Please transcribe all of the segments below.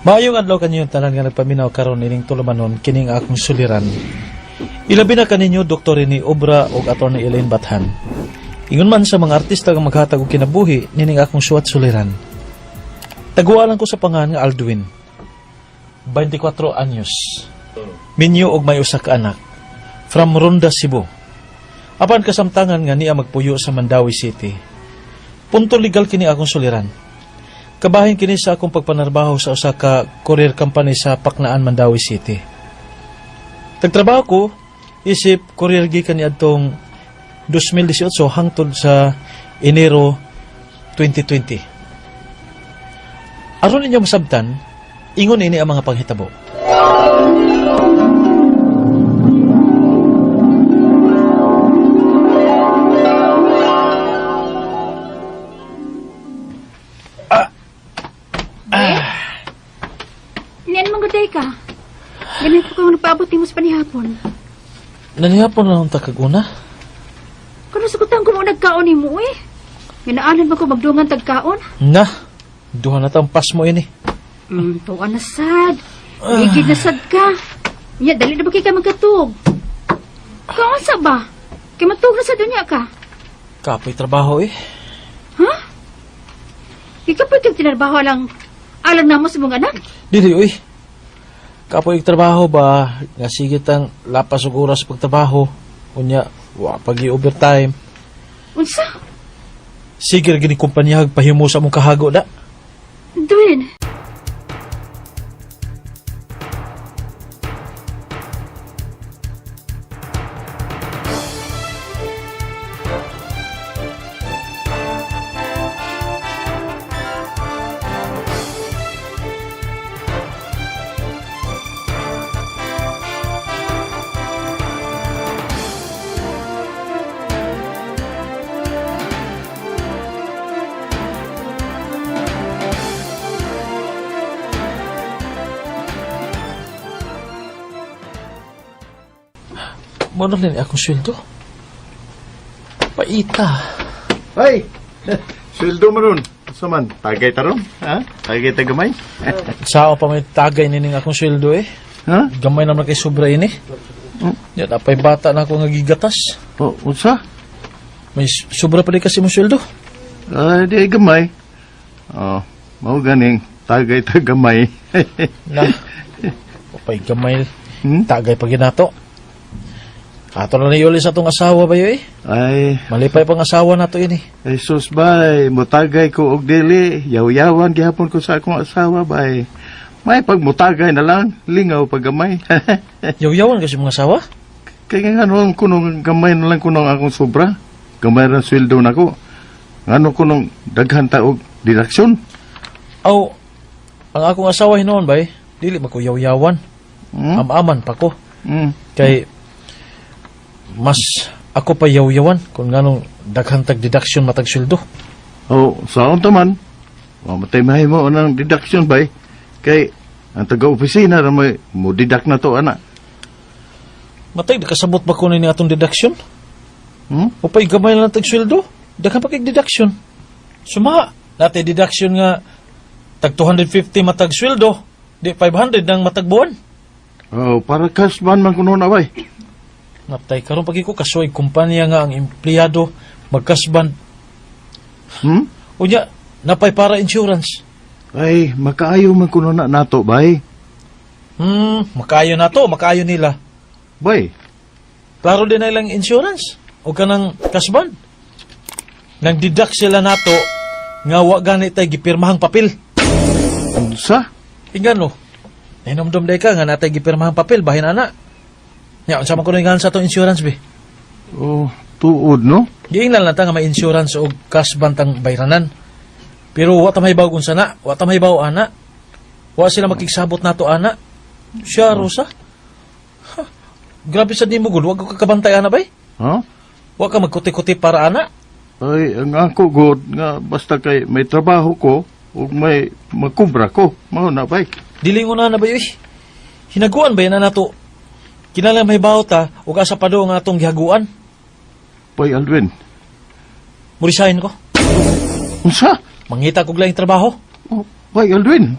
Maayong adlaw kaninyong tanan nga nagpaminaw karon ining tulumanon kining akong suliran. Ilabi na kaninyo Dr. Rene Obra ug Attorney Elaine Bathan. Ingon man sa mga artista nga maghatag og kinabuhi nining akong suwat suliran. Tagualan ko sa pangan nga Aldwin. 24 anyos. Minyo og may usa ka anak. From Ronda, Cebu. Apan kasamtangan nga niya magpuyo sa Mandaue City. Punto legal kini akong suliran. Kabahin kini sa akong pagpanarbaho sa usa ka courier company sa Paknaan, Mandaue City. Tagtrabaho ko isip courier gikan niadtong 2018 hangtod sa Enero 2020. Aron ninyo masabtan, ingon ini ang mga panghitabo. Niyan man guday ka. Ganito ko nagpaabot nimo sa panihapon. Nanihapon na lang takaguna. Kuno sukutan ko mo nagkaon nimo eh. Ginaanan ba ko magdungan tagkaon? Na, duha na tang pasmo ini. Tuwa na sad. Ligid na sad ka. Nya dali na ba kay ka magkatug? Kaon sa ba? Kay matug na sa dunya ka. Kapoy trabaho eh. Ha? Ikaw pa kang tinarbaho lang alam na mo sa mong anak? Dili uy. Kapoy trabaho ba nga sige tang lapas og oras pagtrabaho. Unya, wa pagi overtime. Unsa? Sige ra gini kumpanya pahimo sa among kahago da. Dwayne. Mo na ni akong sweldo. Paita. Ay! Sweldo mo ron. Sa man, tagay taron? Ha? Tagay ta gamay? Sao pa may tagay nining akong sweldo eh. Ha? Gamay naman kay sobra ini. Ya, napay bata na ako nga gigatas. O, unsa? May sobra pa di kasi mo sweldo. Ay, di gamay. Oh, mao ganing tagay ta gamay. Na. Upay gamay. Hmm? Tagay pa ginato. Ato na ni sa atong asawa ba yun eh? Ay, Malipay pang asawa nato ini. ay sus bay, mutagay ko og dili, yaw-yawan gihapon ko sa akong asawa bay. May pagmutagay na lang, lingaw pag gamay. Yaw-yawan kasi mga asawa. Kaya nga ano kuno gamay na lang kuno ang akong sobra. Gamay ra sweldo nako. Ngano kunong daghan ta og deduction? Aw, ang akong asawa hinoon bay, dili magkuyaw-yawan. Hmm? Am-aman pa ko. Hmm. Kay mas ako pa yaw-yawan kung nganong daghan tag deduction matag sweldo. Oh, saon ta man? Wa matay mahimo ang deduction bay. Kay ang taga-opisina ra may mo deduct na to ana. Matay kasabot ba ko ni atong deduction? Hmm? Upay gamay lang tag sweldo. Daghan pa kay deduction. Suma, nate deduction nga tag 250 matag sweldo, di 500 nang matag buwan. Oh, para cash man man kuno na bay. Naptay karon pagi ko kasuway kumpanya nga ang empleyado magkasban. Hmm? Unya, napay para insurance. Ay, makaayo man kuno na nato bay. Makaayo na to, makaayo nila. Bay. Klaro din na ilang insurance o kanang kasban. Nang deduct sila nato nga wa gani tay gipirmahang papel. Unsa? Ingano? Nahinomdom day ka nga natay gipirmahang papel bahin ana. Nya unsa man kuno ingan sa atong insurance be? Oh, tuod no? Giingnan lang ta nga may insurance og kasban tang bayranan. Pero wa ta mahibaw unsa na, wa ta mahibaw ana. Wa sila makigsabot nato ana. Siya Rosa. Ha, grabe sa nimo gud, wa ka kabantay ana bay. Ha? Wa ka magkuti-kuti para ana. Ay, ang ako god nga basta kay may trabaho ko ug may makubra ko. Mao na bay. Dili mo na na ba yun? Hinaguan ba yan na nato? Kinahanglan may ta ug asa pa do nga atong gihaguan. Bay Alvin. Murisahin ko. Unsa? Mangita kog laing trabaho. Oh, bay Alvin.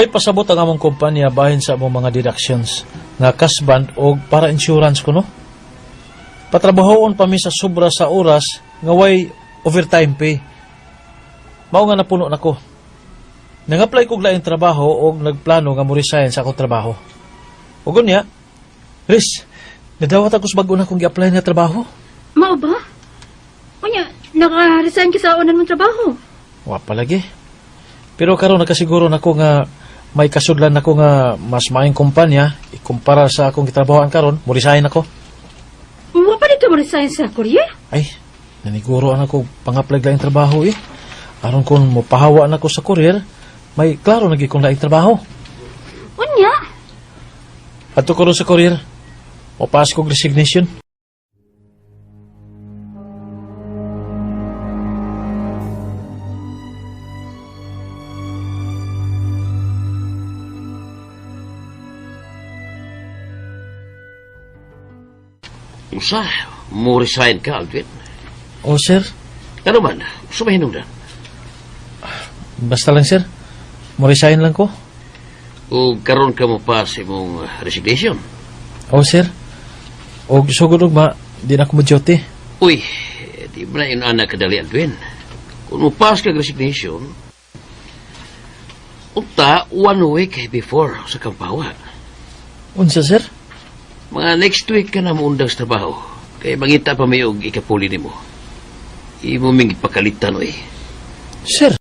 Way pasabot ang among kumpanya bahin sa among mga deductions nga cash band o para insurance kuno. Patrabahoon pa mi sa sobra sa oras nga way overtime pay. Mao nga napuno nako. Nang-apply kog laing trabaho og nagplano nga mo resign sa akong trabaho. Ug unya, Riz, nadawat ako sa bag-o na kong gi-apply nga trabaho. Mao ba? Unya, naka-resign ka sa unan mong trabaho. Wa pa lagi. Pero karon nakasiguro nako nga may kasudlan nako nga mas maayong kumpanya ikumpara sa akong gitrabahoan karon, mo resign ako. Wa pa dito mo resign sa courier? Ay, naniguro na ako pang-apply laing trabaho eh. Aron kung mopahawa na ko sa courier, may klaro na gyud kong laing trabaho. Unya, Adto ko ron sa courier. Mopaas kog resignation. Usa, mo resign ka, Aldwin. O sir, Ano man, usa may hinungdan. basta lang sir. Mo resign lang ko. O karon ka mo pa sa imong resignation. O sir. Og sugod ug ma, di na ako mo duty. Uy, di ba na yun anak kadali, Aldwin? Kung mo pass ka resignation, unta one week before sa kampawa. Unsa sir? Mga next week ka na muundang sa trabaho. Kay mangita pa may og ikapuli nimo. Imo ming ipakalitan, oy. Sir.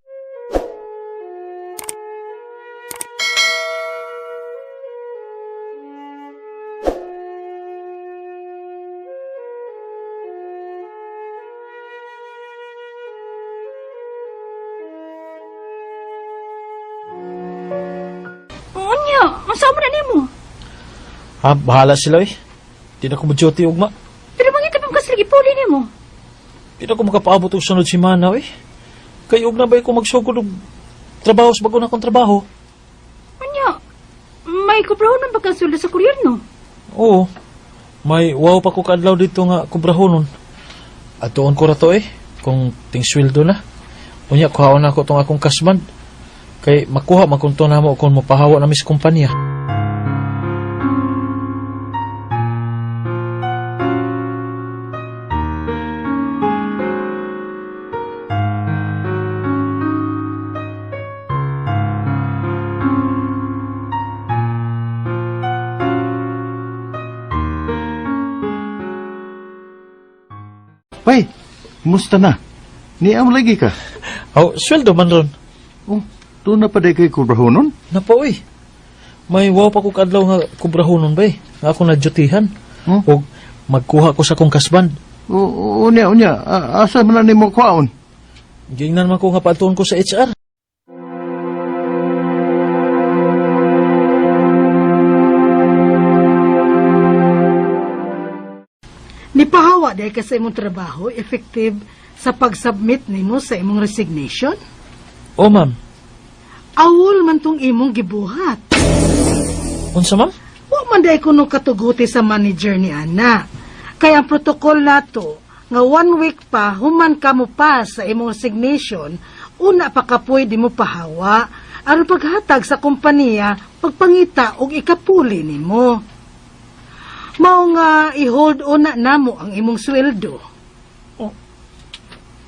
Unya, unsa mo na nimo? Ha, bahala sila eh. Di na ko mo duty ugma. Pero mangita pa mo kasi ipuli nimo. Di na ko makapaabot og sunod semana eh. Kay ug na ba ko magsugod og trabaho sa bago na akong trabaho? Unya, may kubrahon man ba kang sweldo sa courier no? Oo. May wow pa ko kaadlaw dito nga kubrahonon. Atuon ko ra to eh, kung ting sweldo na. Unya kuhaon na ako tong akong kasband. Kay makuha man kung to namo kung mopahawa na mis kumpanya. Bay, musta na? Niam lagi ka. Aw, sweldo man ron. Oh, doon na pa day kay kubrahonon? Napa oy. May wow pa ko kaadlaw nga kubrahonon ba eh. Nga ako nadyutihan. Hmm? Og magkuha ko sa akong kasband. O, unya, unya, asa man na nimo kwaon? Giingnan man ko nga paatuon ko sa HR. Nipahawa dahil ka sa imong trabaho, effective sa pag-submit nimo sa imong resignation? O ma'am, Awol man tong imong gibuhat. unsa ma'am? Wa man dahil kuno katuguti sa manager ni Ana. Kaya ang protocol nato, nga one week pa, human ka mo pa sa imong resignation, una pa ka pwede mo pahawa, aron paghatag sa kompanya, pagpangita og ikapuli nimo. Mao nga i-hold una namo ang imong sweldo.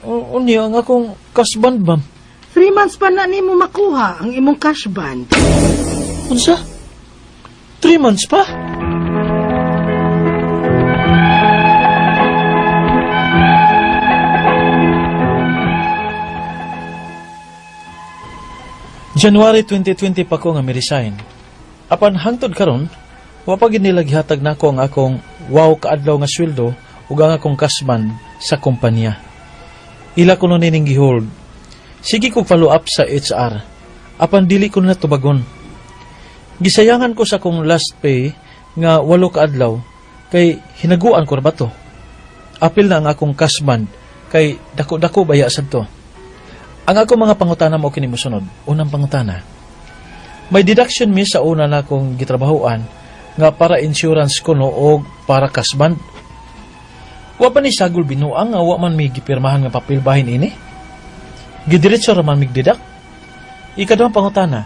O, unya ang akong kasband ma'am. 3 months pa na nimo makuha ang imong cash band. Unsa? 3 months pa? January 2020 pa ko nga mi-resign. Apan hangtod karon, wa pa gid nila gihatag nako ang akong wow kaadlaw nga sweldo ug ang akong cash band sa kumpanya. Ila ko nun nining gihold. Sige kog follow up sa HR. Apan dili ko na tubagon. Gisayangan ko sa akong last pay nga 8 ka adlaw kay hinaguan ko ra ba to. Apil na ang akong cash band kay dako-dako baya sad to. Ang akong mga pangutana mao kini mosunod. Unang pangutana. May deduction mi sa una na akong gitrabahoan nga para insurance kuno og para cash band. Wa pa ni sagol binuang nga wa man mi gipirmahan nga papel bahin ini. Gidiretso ra man mig deduct. Ikaduhang pangutana.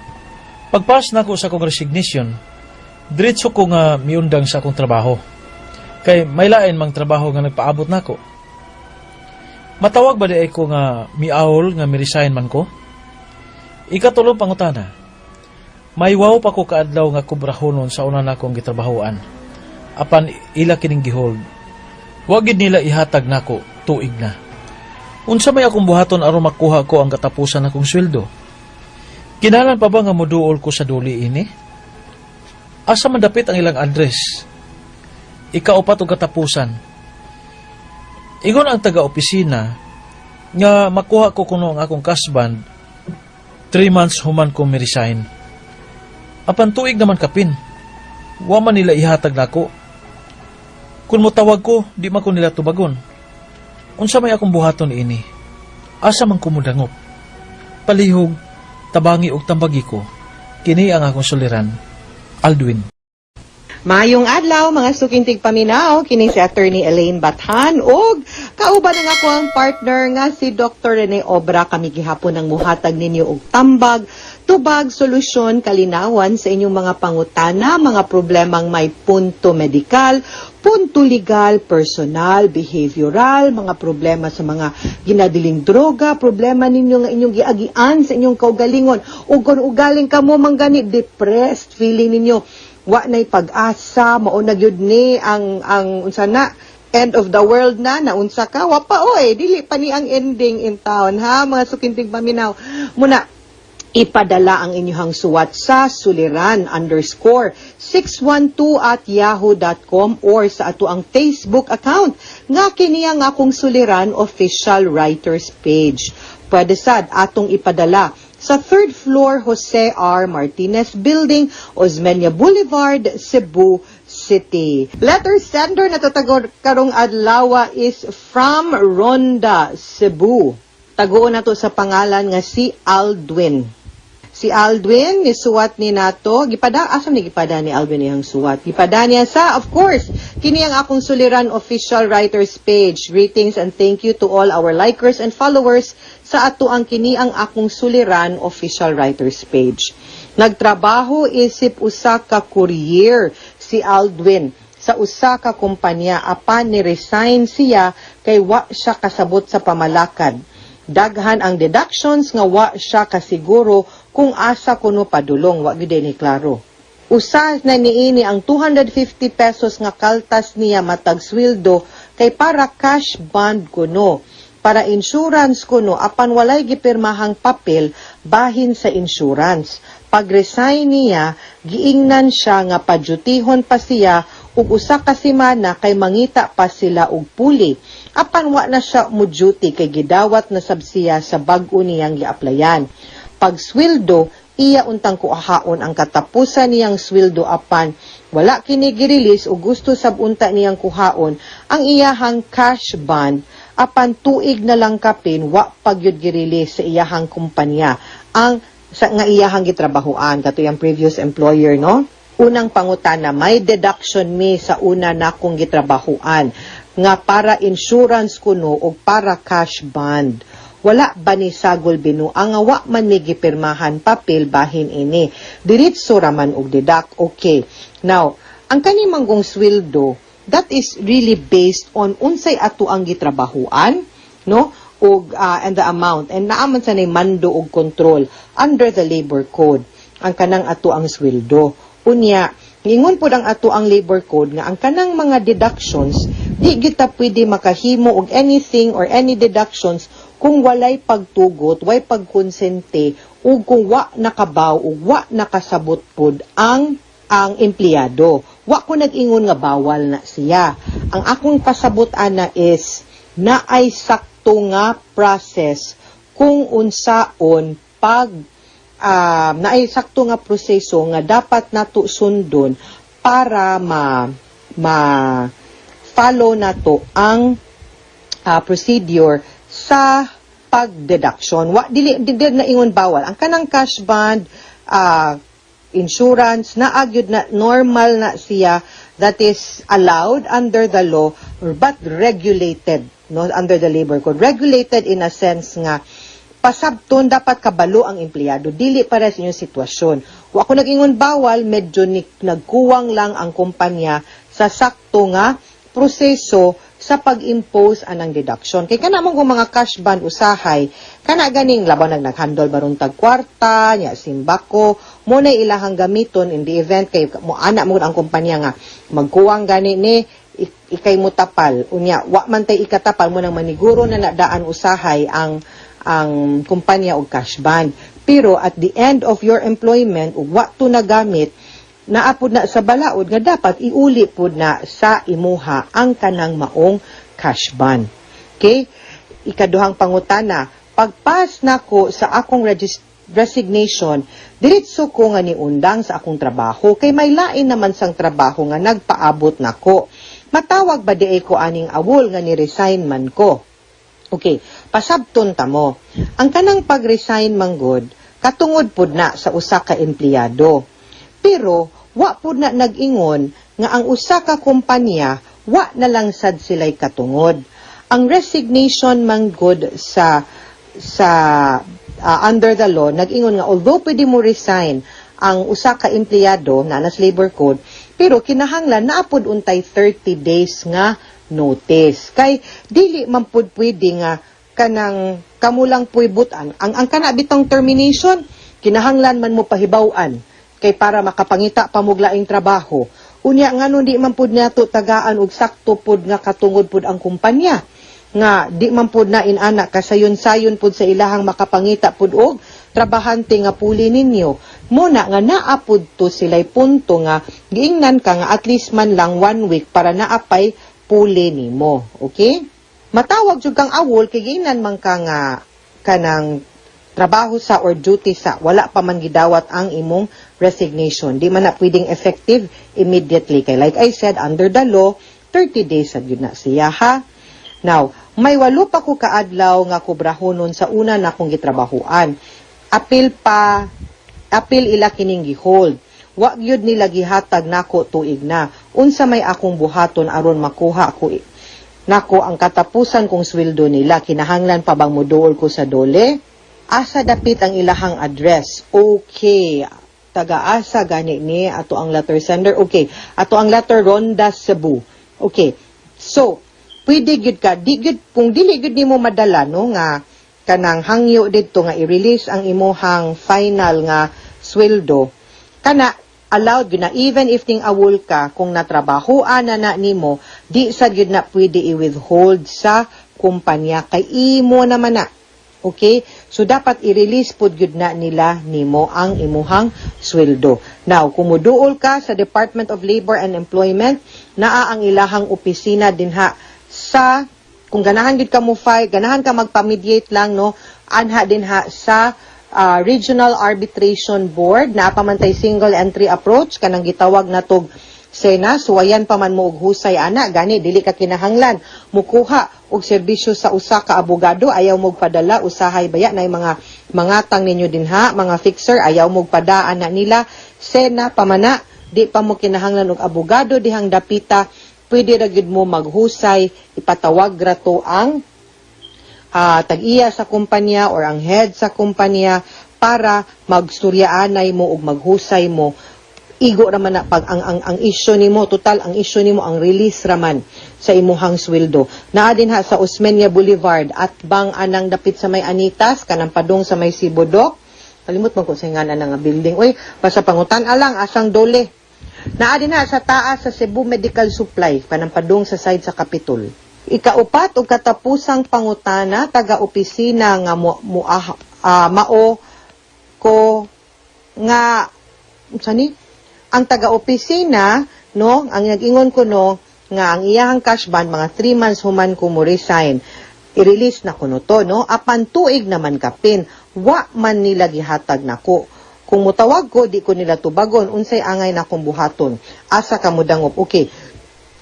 Pagpas nako sa akong resignation, diretso ko nga miundang sa akong trabaho. Kay may lain mang trabaho nga nagpaabot nako. Matawag ba diay ko nga miawol nga mi-resign man ko? Ikatulong pangutana. May wow pa ko kaadlaw nga kubrahonon sa una nakong gitrabahoan. Apan ila kining gihold. Wa gid nila ihatag nako tuig na. Unsa may akong buhaton aron makuha ko ang katapusan nakong sweldo? Kinahanglan pa ba nga moduol ko sa duli ini? Asa man dapit ang ilang address? Ikaupat og katapusan. Ingon ang taga-opisina nga makuha ko kuno ang akong cash bond 3 months human ko mi-resign. Apan tuig naman kapin. Wa man nila ihatag nako. Kung motawag ko, di man ko nila tubagon. Unsa may akong buhaton ini? Asa man ko modangop? Palihog, tabangi og tambagi ko. Kini ang akong suliran. Aldwin. Maayong adlaw, mga suking tigpaminaw, kini si Attorney Elaine Bathan ug kauban ang ako ang partner nga si Dr. Rene Obra. Kami gihapon ang muhatag ninyo og tambag, tubag, solusyon, kalinawan sa inyong mga pangutana, mga problemang may punto medikal, punto legal, personal, behavioral, mga problema sa mga ginadiling droga, problema ninyo nga inyong giagian sa inyong kaugalingon, ug kung ugaling kamo manggani depressed, feeling ninyo wa na'y pag-asa, mao na gyud ni ang unsa na, end of the world na, naunsa ka, wa pa oy, dili pa ni ang ending in town ha, mga suking tigpaminaw. Muna, ipadala ang inyong suwat sa suliran_612@yahoo.com or sa ato ang Facebook account nga kini ang Akong Suliran Official Writers Page. Pwede sad atong ipadala sa third floor, Jose R. Martinez Building, Osmeña Boulevard, Cebu City. Letter sender na tatagor karong adlaw is from Ronda, Cebu. Taguon na to sa pangalan nga si Aldwin. Si Aldwin, nisuwat ni nato, gipada, asa ni gipada ni Aldwin iyang suwat? Gipada niya sa, of course, kini ang Akong Suliran Official Writers Page. Greetings and thank you to all our likers and followers sa ato ang kini ang Akong Suliran Official Writers Page. Nagtrabaho isip usa ka courier si Aldwin sa usa ka kumpanya, apan ni resign siya kay wa siya kasabot sa pamalakad. Daghan ang deductions nga wa siya kasiguro kung asa kuno padulong, wa gyud ni klaro. Usa na niini ang 250 pesos nga kaltas niya matag sweldo kay para cash bond kuno, para insurance kuno, apan walay gipirmahang papel bahin sa insurance. Pag-resign niya, giingnan siya nga padyutihon pa siya ug usa ka semana kay mangita pa sila og puli. Apan wa na siya mo duty kay gidawat na sab siya sa bag-o niyang giaplayan. Pag sweldo, iya untang kuhaon ang katapusan niyang sweldo, apan wala kini gi-release ug gusto sab unta niyang kuhaon ang iyahang cash bond, apan tuig na lang kapin wa pagyud gi-release sa iyahang kumpanya ang sa nga iyahang gitrabahoan, kato yung previous employer, no? Unang pangutana, may deduction mi sa una nakong gitrabahoan nga para insurance kuno og para cash bond. Wala ba ni sagol binuang nga wa man mi gipirmahan papel bahin ini? Diretso ra man og deduct? Okay. Now, ang kani manggong sweldo, that is really based on unsay ato ang gitrabahoan, no? Og and the amount, and naa man sa nay mando og control under the Labor Code ang kanang ato ang sweldo. Unya, ingon pod ang ato ang Labor Code nga ang kanang mga deductions, di kita pwede makahimo og anything or any deductions kung walay pagtugot, way pagkonsente ug kung wa nakabaw ug wa nakasabot pod ang empleyado. Wa ko nag-ingon nga bawal na siya. Ang akong pasabot ana is naay sakto nga process kung unsaon pag naay sakto nga proseso nga dapat nato sundon para ma ma follow nato ang procedure sa pag-deduction. Wa dili dili na ingon bawal. Ang kanang cash bond, insurance na agyud na normal na siya, that is allowed under the law but regulated, no, under the Labor Code. Regulated in a sense nga Pasabton, dapat kabalo ang empleyado, dili para sa inyong sitwasyon. Wa ko nag-ingon bawal, medyo nagkuwang lang ang kumpanya sa sakto nga proseso sa pag-impose anang deduction. Kay kana mong kung mga cash bond usahay, kana ganing labaw nag naghandol barong tag kwarta, nya simbako, mo na ilahang gamiton in the event kay mo ana mo ang kumpanya nga magkuwang gani ni ikay mo tapal. Unya wa man tay ikatapal mo nang maniguro na nadaan usahay ang kumpanya og cash bond. Pero at the end of your employment ug wa to nagamit, naapod na sa balaod nga dapat iuli pud na sa imuha ang kanang maong cash bond. Okay? Ikaduhang pangutana, pagpas nako sa akong resignation, diretso ko nga niundang sa akong trabaho kay may lain naman sang trabaho nga nagpaabot nako. Matawag ba diay ko aning awol nga ni-resign man ko? Okay, pasabton ta mo. Ang kanang pag-resign manggod, katungod pud na sa usa ka empleyado. Pero wa pud na nag-ingon nga ang usa ka kumpanya wa na lang sad sila'y katungod. Ang resignation manggod sa under the law, nag-ingon nga although pwede mo resign ang usa ka empleyado na nas labor code, pero kinahanglan naa pod untay 30 days nga notice, kay dili man pud pwede nga kanang kamulang puy butan ang kana bitong termination. Kinahanglan man mo pahibaw-an kay para makapangita pa mo laing trabaho. Unya, ngano di man pud nato tagaan og sakto pud nga katungod pud ang kumpanya, nga di man pud na inana kasayon-sayon pud sa ilahang makapangita pud og trabahante nga puli ninyo? Muna nga naa pud to sila'y punto nga giingnan ka nga at least man lang one week para naapay puli nimo. Okay, matawag jud kang awol kay giingnan man ka nga kanang trabaho sa or duty sa wala pa man gidawat ang imong resignation. Di man na pwedeng effective immediately kay, like I said, under the law, 30 days sad yun na siya, ha. Now, may 8 pa ko kaadlaw nga kubrahonon sa una na akong gitrabahuan. Apil pa, apil ila kining gihold. Wa gyud nila gihatag nako tuig na. Unsa may akong buhaton aron makuha ko nako ang katapusan kong sweldo nila? Kinahanglan pa bang moduol ko sa DOLE? Asa dapit ang ilahang address? Okay. Taga-asa gani ni ato ang letter sender? Okay. Ato ang letter, Ronda, Cebu. Okay. So, pwede gyud ka, di gyud kung dili gyud nimo madala no nga kanang hangyo didto nga i-release ang imuhang final nga sweldo, kana allowed gyud na. Even if ning awol ka, kung natrabahoan na na nimo, di sad gyud na pwede i-withhold sa kumpanya kay imo naman na. Okay? So, dapat i-release pod gyud na nila nimo ang imuhang sweldo. Now, kung muduol ka sa Department of Labor and Employment, naa ang ilahang opisina dinha sa, kung ganahan gyud ka mo file, ganahan ka magpa-mediate lang, no, anha dinha sa Regional Arbitration Board, naa pa man tay single entry approach kanang gitawag na tog SENA, suwayan pa man mo og husay ana, gani dili ka kinahanglan mukuha og serbisyo sa usa ka abogado. Ayaw mo padala usahay baya na mga mangatang ninyo dinha, mga fixer, ayaw mo padaan na nila, SENA pa man na, di pa mo kinahanglan og abogado dihang dapita, pwede ra gyud mo maghusay, ipatawag ra to ang tag-iya sa kumpanya or ang head sa kumpanya para magsturyaanay mo ug maghusay mo. Igo raman na pag ang issue nimo, total ang issue nimo ang release raman sa imuhang sweldo. Naa din ha sa Osmeña Boulevard at bang anang dapit sa may Anitas, kanang padung sa may Sibodok. Kalimot man ko sa ngalan nga building, oy. Basta pangutan alang asang DOLE. Naa din ha sa taas sa Cebu Medical Supply, kanang padung sa side sa Capitol. Ikaupat ug katapusang pangutana, taga-opisina nga mo, mao ko nga unsa ni ang taga-opisina, no, ang nag-ingon ko, no, nga ang iyahang cash bond mga 3 months human ko mo resign, i-release na kuno to, no, apan tuig naman kapin wa man nila gihatag nako. Kung mutawag ko, di ko nila tubagon. Unsay angay na akong buhaton? Asa ka modangop? Okay.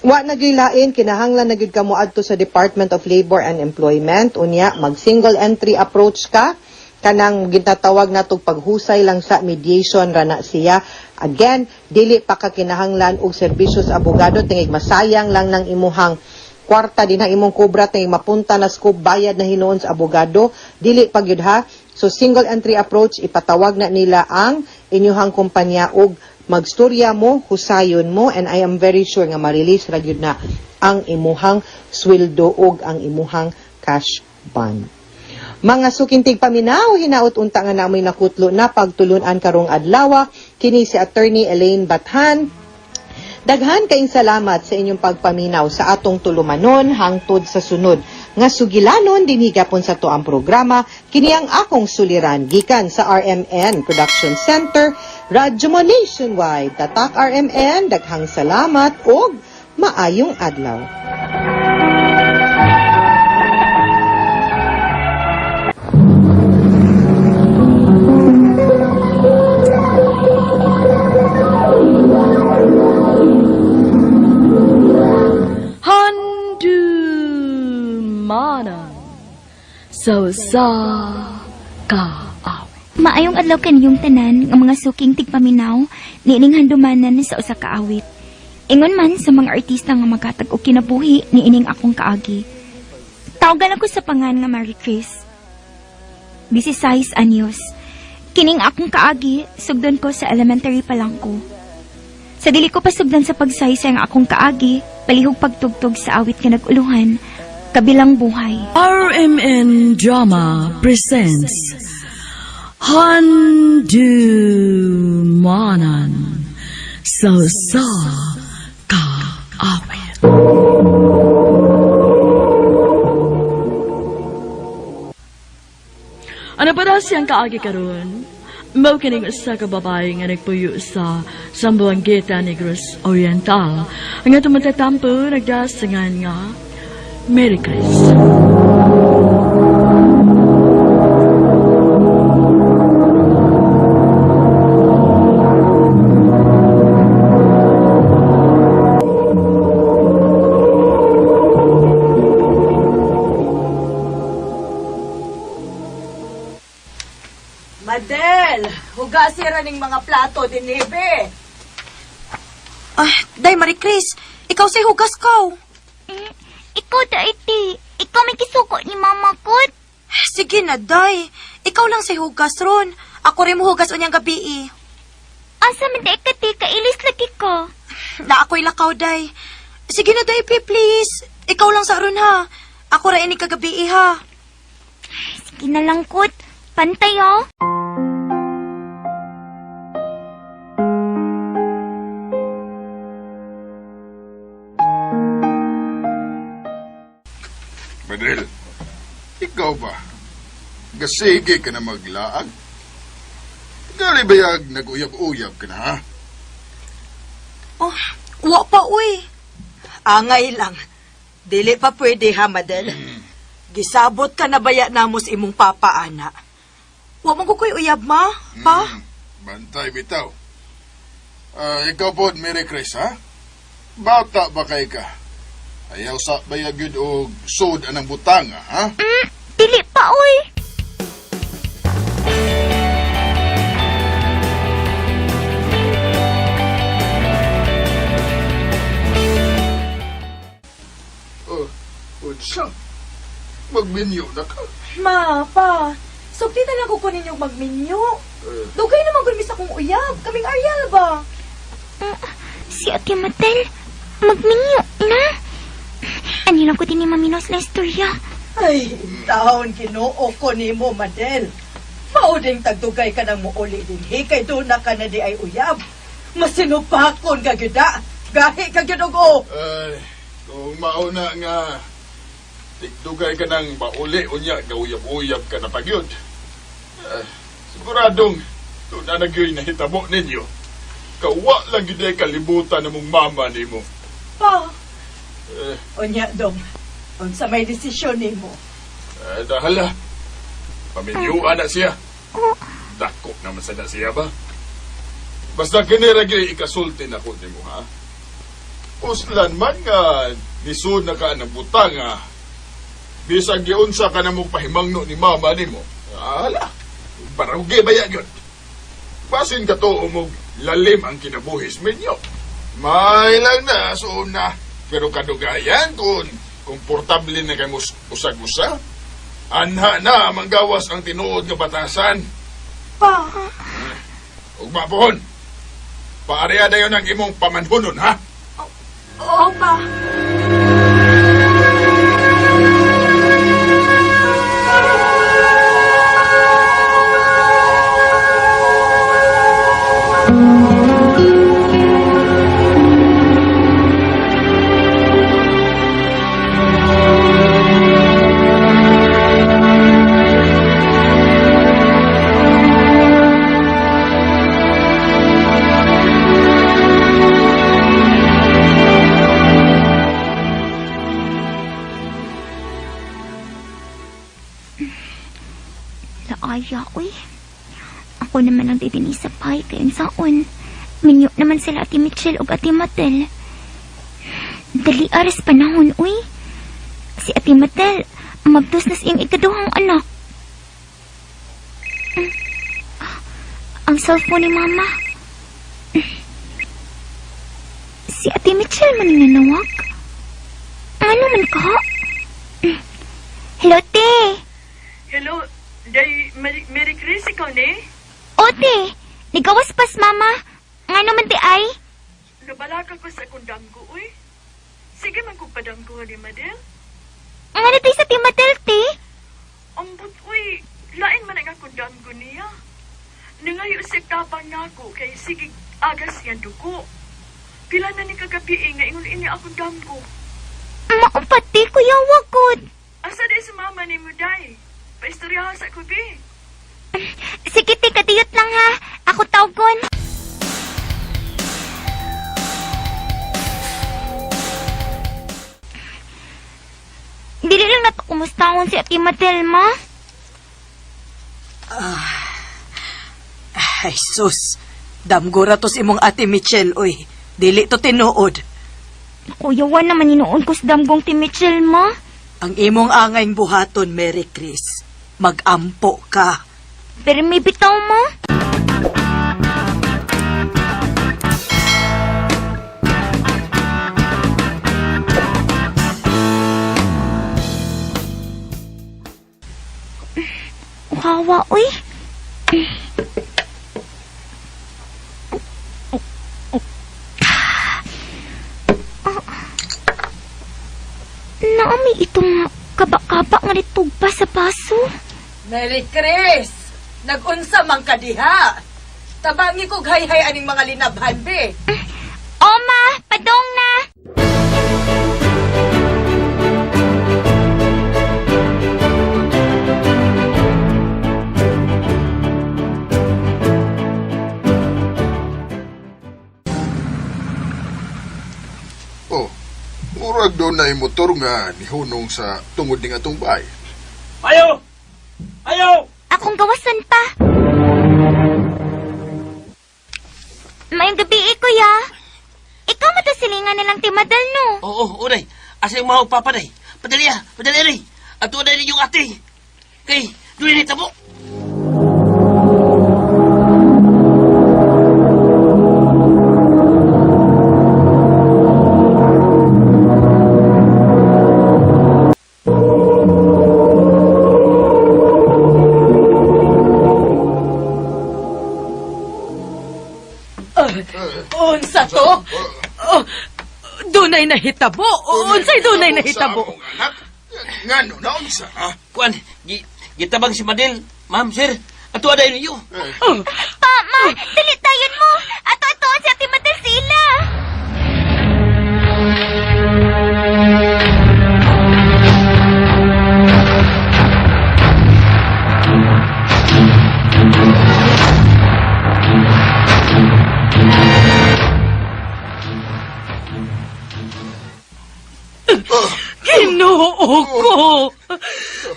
Wa na lain, kinahanglan na gyud ka mo adto sa Department of Labor and Employment. Unya, mag single entry approach ka, kanang gintatawag natog paghusay lang sa mediation ra na siya. Again, dili pa ka kinahanglan og serbisyo sa abogado, tingig masayang lang ng imuhang kwarta din ha imong kubra tay mapunta na scope bayad na hinuon sa abogado, dili pa gyud ha. So single entry approach, ipatawag na nila ang inyuhang kumpanya og magstorya mo, husayon mo, and I am very sure nga ma-release ra gyud na ang imuhang sweldo og ang imuhang cash bond. Mga sukintig paminaw, hinaot unta nga namoy nakutlo na pagtulunan karong adlaw, kini si Attorney Elaine Bathan. Daghan kayong salamat sa inyong pagpaminaw sa atong tulumanon hangtod sa sunod nga sugilanon dinhi gapon sa tuang programa kini ang akong suliran gikan sa RMN Production Center, Radyo Mo Nationwide. Tatak RMN, daghang salamat og maayong adlaw. Handumanan sa usa ka awit. Maayong adlaw kaniyong tanan nga mga suking tigpaminaw niining handumanan sa usa ka awit. Ingon man sa mga artista nga maghatag og kinabuhi niining akong kaagi. Tawagan ako sa pangan nga Mary Chris. 16 anyos. Kining akong kaagi, sugdon ko sa elementary pa lang ko. Sa dili ko pasugdan sa pagsaysay ang akong kaagi, palihog pagtugtog sa awit nga nag-uluhan, kabilang buhay. RMN Drama presents Handumanan sa usa ka awit. Ano pa daw siyang kaagi karon? Mao kining usa ka babae nga nagpuyo sa Zamboanguita, Negros Oriental. Ang atong matatampo nagdasangan nga Merry Chris. Madel, hugasi ra ning mga plato dinhibe. Ah, Day Marie Chris, ikaw say hugas ko. Ikaw da iti. Ikaw may kisuko ni mama ko. Sige na, Day. Ikaw lang say hugas ron. Ako rin mo hugas unyang gabi eh. Asa man da ka ti, kailis lagi ko. Na ako'y lakaw, Day. Sige na, Day, please. Ikaw lang sa ron ha. Ako ra ini kagabi eh, ha. Sige na lang kot. Pantay oh. Madril, ikaw ba? Gasige ka na maglaag? Gali bayag nag-uyab-uyab ka na, ha? Oh, wa pa, uy. Angay lang. Dili pa pwede ha, Madel. Gisabot ka na baya namos imong papa, ana. Wa mo ko ko'y uyab, ma. Pa? Bantay bitaw. Ah, ikaw po, Mary Chris, ha? Bata ba kay ka? Ayaw sa bayag yun og sud anang butanga, ha? Dili pa oy. Oh, unsa? Magminyo na ka. Ma, pa. Sugti na lang ko ko ninyong magminyo. Dugay naman gud sa akong uyab. Kaming Ariel ba? Si Ate Matel, magminyo na. Ano lang ko din ni Maminos na istorya. Ay, taon Ginoo ko nimo, Madel. Mao ding tagdugay ka nang muuli dinhi kay doon na ka na di ay uyab. Masinupakon ka gyud ah. Gahi ka gyud og o. Ay, kung mauna nga, tigdugay ka ng bauli, unya, gauyab-uyab ka na pagyud. Ay, siguradong, doon na nagyoy nahitabo ninyo. Kawa lang yun ay kalibutan ng mong mama nimo. Pa. Eh, Unya dong. Unsa may desisyon nimo? eh, dahala. Pamilyuan na siya. Dako naman sa na siya ba? Basta kini ra gyud ikasulti na ko nimo ha. Uslan man nga nisud na ka ng butang ha. Bisag giunsa ka na mo pahimangno ni mama nimo. Ala, barugi ba ya gyud? Basin ka to umog lalim ang kinabuhis minyo. May lang na so na. Pero kadugayan kung Komportable na kay mus usag-usa. Anha na manggawas ang tinuod nga batasan. Pa, Ugma pohon. Paariya dayon ang imong pamanhunon, ha? Oo, pa. Laaya, uy. Ako naman ang didini sa pay kayon saon. Minyo naman sila Ate Michelle ug Ate Matel. Dali aras panahon, uy. Si Ate Matel, mabdos na siyang ikaduhang anak. Ah, ang cellphone ni Mama. Si Ate Michelle man nga nawag. Ano man ka? Hello, te. Hello, day Mary Chris, ikaw ni? Ote, nigawas pas mama. Ngano man ti ay? Nabalaka ko sa akong damgo, uy. Sige man kong padamgo ni Madel. Ngano ti sa Timatel ti? Ambot, uy, lain man ang akong damgo niya. Nangayo siya tabang nako kay sige agas yan dugo. Pila na ni kagabi eh, nga ingon ini akong damgo. Maupati kuya wagod. Asa di si mama ni Muday? Paistoryahan sa kubi. Sige ti, kadiyot lang ha. Ako tawgon. Dili lang nato kumustahon si Ate Matel, ma. Ay sus. Damgo ra to sa imong ate Michelle oy. Dili to tinuod. Kuya, wa naman inuon ko sa damgong ti Mitchell, ma. Ang imong angayng buhaton, Mary Chris. Magampo ka. Pero may bitaw, ma. Uhawa, uy. Naami itong kaba-kaba nga nitugpa sa baso. Mary Chris! Nagunsa man ka diha. Tabangi kog hayhay aning mga linabhan be. Oma, padong na! Oh, murag doon na motor nga nihunong sa tungod ning atong bahay. Ayo! Ayo! Akong gawasan pa. Mayong gabi eh, kuya. Ikaw matasilingan na lang ti Madal, no? Oo, unay. Asa yung mga papa day? Padali ah, padali ay. Ato na ninyong ate. Kay, doon ni tabo. Unsa to? Oh, dunay nahitabo. Unsay dunay nahitabo? Sa among anak? Ngano na unsa, ha? Kuan, gi, gitabang si Madel. Ma'am, sir, ato na ninyo. Pa, ma, dali tayon mo. Ato-ato si Ate Madal sila. Ginoo ko!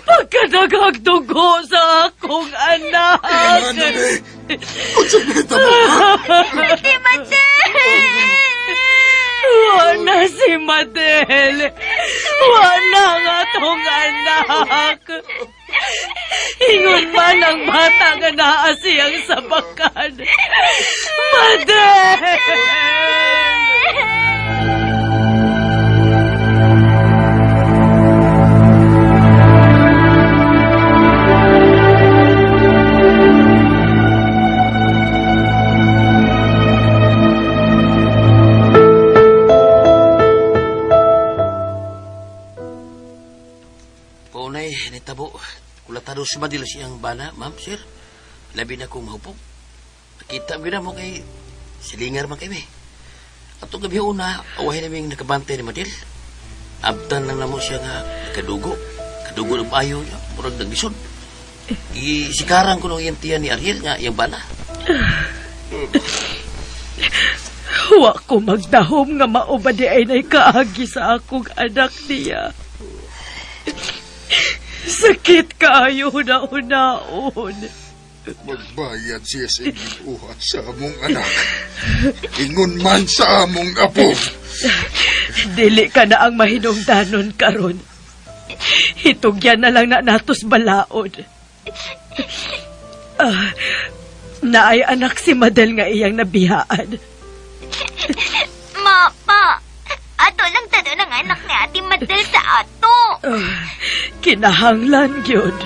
Pagkadagag dugo sa akong anak! Ngano ni? Unsa nahitabo? Ate Madal! Wala si Madel! Wala ang atong anak! Ingon man ang bata nga naa siyang sabakan! Madel! nitabo. Kulatado si Madil siyang bana, ma'am, sir. Labi na kong mahupog. Nakita mo na mo kay silingar man kami. Atong gabi una, awahin naming nakabantay ni Madil. Abtan lang namo siya nga nakadugo. Kadugo ng payo niya, murag naglisod. Isikaran ko nung iyang tiyan ni Ariel nga iyang bana. Wa ko magdahom nga mao ba di ay nay kaagi sa akong anak niya. Sakit kaayo huna-hunaon. Magbayad siya sa gibuhat sa among anak. Ingon man sa among apo. Dili ka na ang mahinungdanon karon. Hitugyan na lang na natos balaod. Ah, naay anak si Madel nga iyang nabihaan. Mapa, ato lang tado ng anak ni Ate Madel sa ato. Ah, kinahanglan gyud.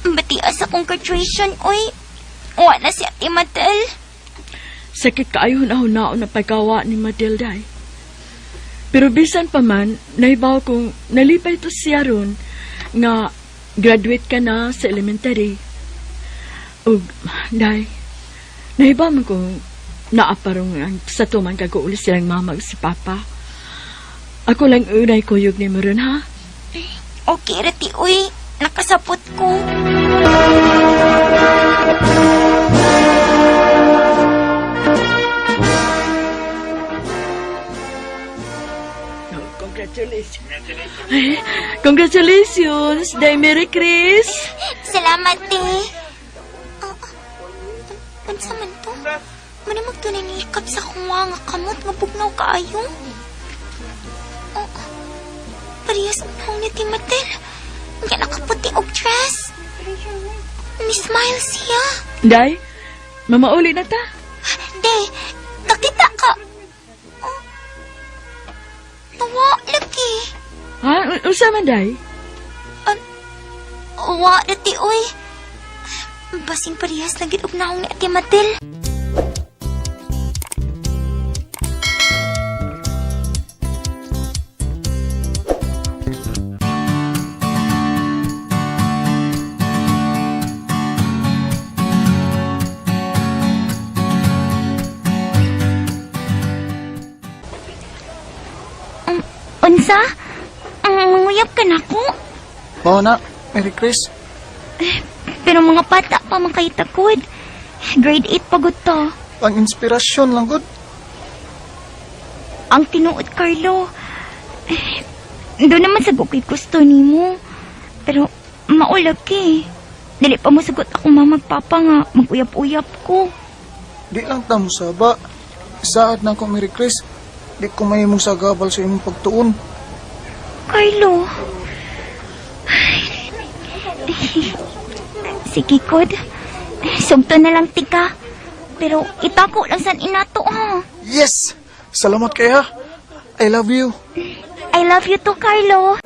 Batias akong graduation, oy. Wala si Ate Madel. Sakit kaayo hunahunao na pagkawa ni Matilda. Pero bisan pa man, nahibaw kong nalipay to siya ron nga graduate ka na sa elementary. Ug, day, nahibaw man kong naaparong ang sa tuman kag-uuli silang mama ug si papa. Ako lang unay kuyog ni mo ron, ha? Okay, rati, oy. Nakasapot ko. Congratulations. Ay, congratulations, Day Merry Chris. Salamat, te. Ah, unsa man to? Muna magtunay ni ikap sa kuwa nga kamot nga bugnaw kaayo. Oh, parehas ang naong ni Timatel. Nga nakaputi og dress. Ni-smile siya. Day, mamauli na ta. Te, nakita ka. Oh, tawa lagi. Ha? Unsa man, Day? Wa, rati, oy. Basing parehas lang gid og naong ni Ate Matel. Unsa? Manguyab ka na ko? Mao na, Merry Chris. Pero mga bata pa man kay takod. Grade 8 pa gud to. Ang inspirasyon lang gud. Ang tinuod, Carlo. Doon naman sa ko'y gusto nimo. Pero maulag eh. Dili pa mo sagot ako mama papa nga maguyap-uyap ko. Di lang ta mo saba. Saad na ko, Merry Chris. Di ko mahimong sagabal sa imong pagtuon. Carlo. Sige, Kod. Sugto na lang tika. Pero itako lang san inato ha. Yes! Salamat kay ha. I love you. I love you too, Carlo.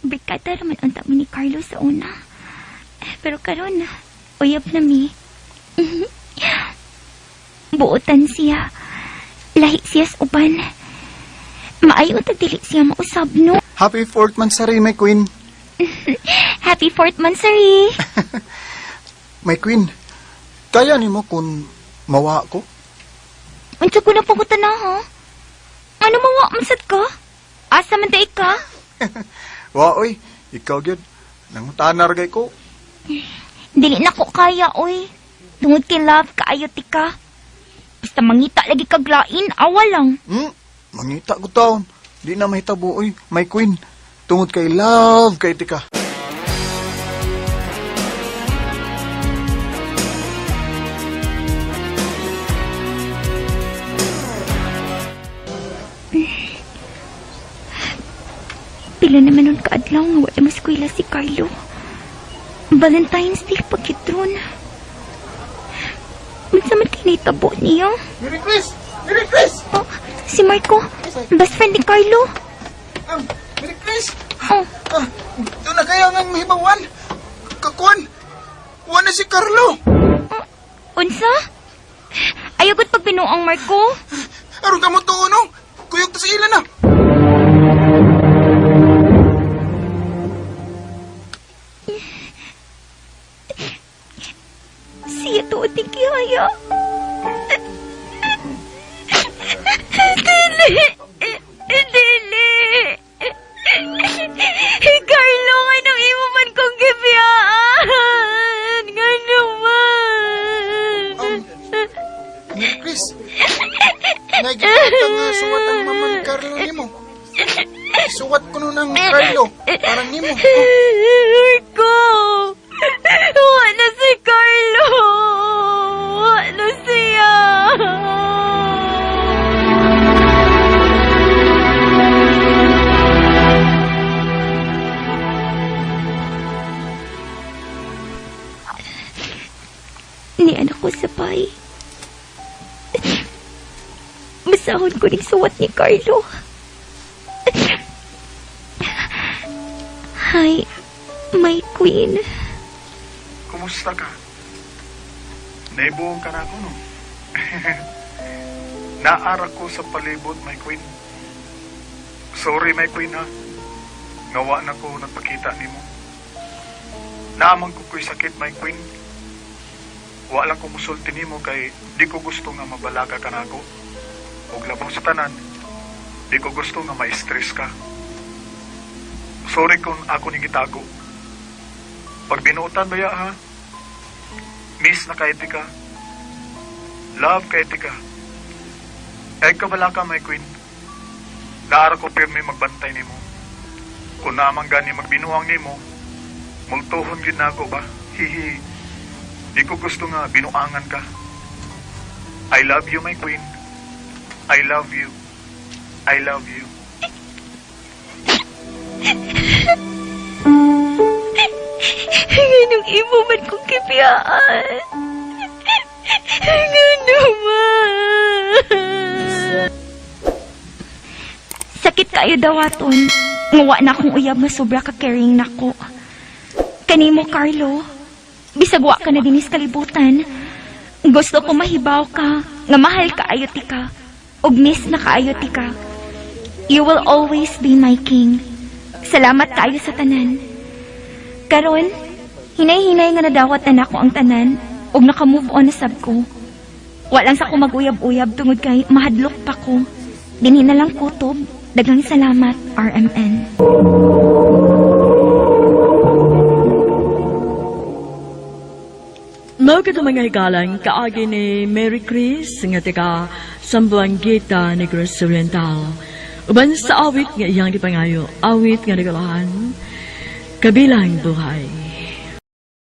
Brigada raman unta mo ni Carlo sa una. Pero karon, uyab na mi. Buotan siya. Lahi siya sa uban. Maayo ta dili siya mausab, no? Happy fourth monthsary, my queen. Happy fourth monthsary. My queen, kaya nimo kung mawa ko? Unsa ko na pagutan na, ha? Ano mawa man sad ka? Asa man day ka? Wa oy, ikaw gyud. Nangutanar gay ko. Dili na ko kaya, oy. Tungod kay love, kaayo ti ka. Basta mangita lagi kag lain, awa lang. Mangita ko taon. Di na mahitabo oy, my queen. Tungod kay love kay tika. Pila naman nun kaadlaw nga wala maskwela si Carlo. Valentine's Day pagkitron. Unsa man kinitabo niya? Mary Chris! Mary Chris! Oh, si Marco, best friend ni Carlo. Mary Chris! Oh. Ah, doon na kaya nga mahibawan. Kakuan! Kuha na si Carlo! Unsa? Ayaw gud pagbinuang, Marco. Aron ka mo tuon, no? Kuyog ta sa ila na. Siya tuod ni Kihaya. Dili! Dili! Carlo, nga nang imo man kong gibiyaan! Nga naman! Mary Chris! Nagkita nga suwat ang mama ni Carlo nimo. Suwat ko nun ang Carlo. Parang nimo. Marco! Wala si Carlo! Wala siya! Ni anak ko sa pay. Masahon ko ning suwat ni Carlo. Hi, my queen. Kumusta ka? Naibuong ka na ako, no? Naara ko sa palibot, my queen. Sorry, my queen, ha? Ngawa na ko nagpakita nimo. Naamang ko ko'y sakit, my queen. Wa lang ko musulti nimo kay di ko gusto nga mabalaka ka nako. Ug labaw sa tanan, di ko gusto nga ma-stress ka. Sorry kung ako ni gitago. Pag binuotan ba ya, ha? Miss na kay ka. Love kay ka. Ay kabala ka, my queen. Naara ko pirmi magbantay nimo. Kung naamang gani magbinuang nimo, multuhon gyud nako ba? Hihi. Di ko gusto nga binuangan ka. I love you, my queen. I love you. I love you. Nganong imo man kong kibiyaan. Ngano man. Sakit kayo dawaton. Nguwa na akong uyab nga sobra ka caring nako. Kanimo, Carlo. Bisag wa ka na dinis kalibutan. Gusto ko mahibaw ka, nga mahal kaayo tika, ug miss na kaayo tika. You will always be my king. Salamat kaayo sa tanan. Karon, hinay-hinay nga nadawat na nako ang tanan ug naka-move on na sab ko. Walang sa ko mag-uyab-uyab tungod kay mahadlok pa ko. Dinhi na lang kutob. Daghang salamat, RMN. Mao kadto mga higalang kaagi ni Mary Chris nga taga Zamboanguita, Negros Oriental. Uban sa awit nga iyang gipangayo, awit nga nagalahan, Kabilang Buhay.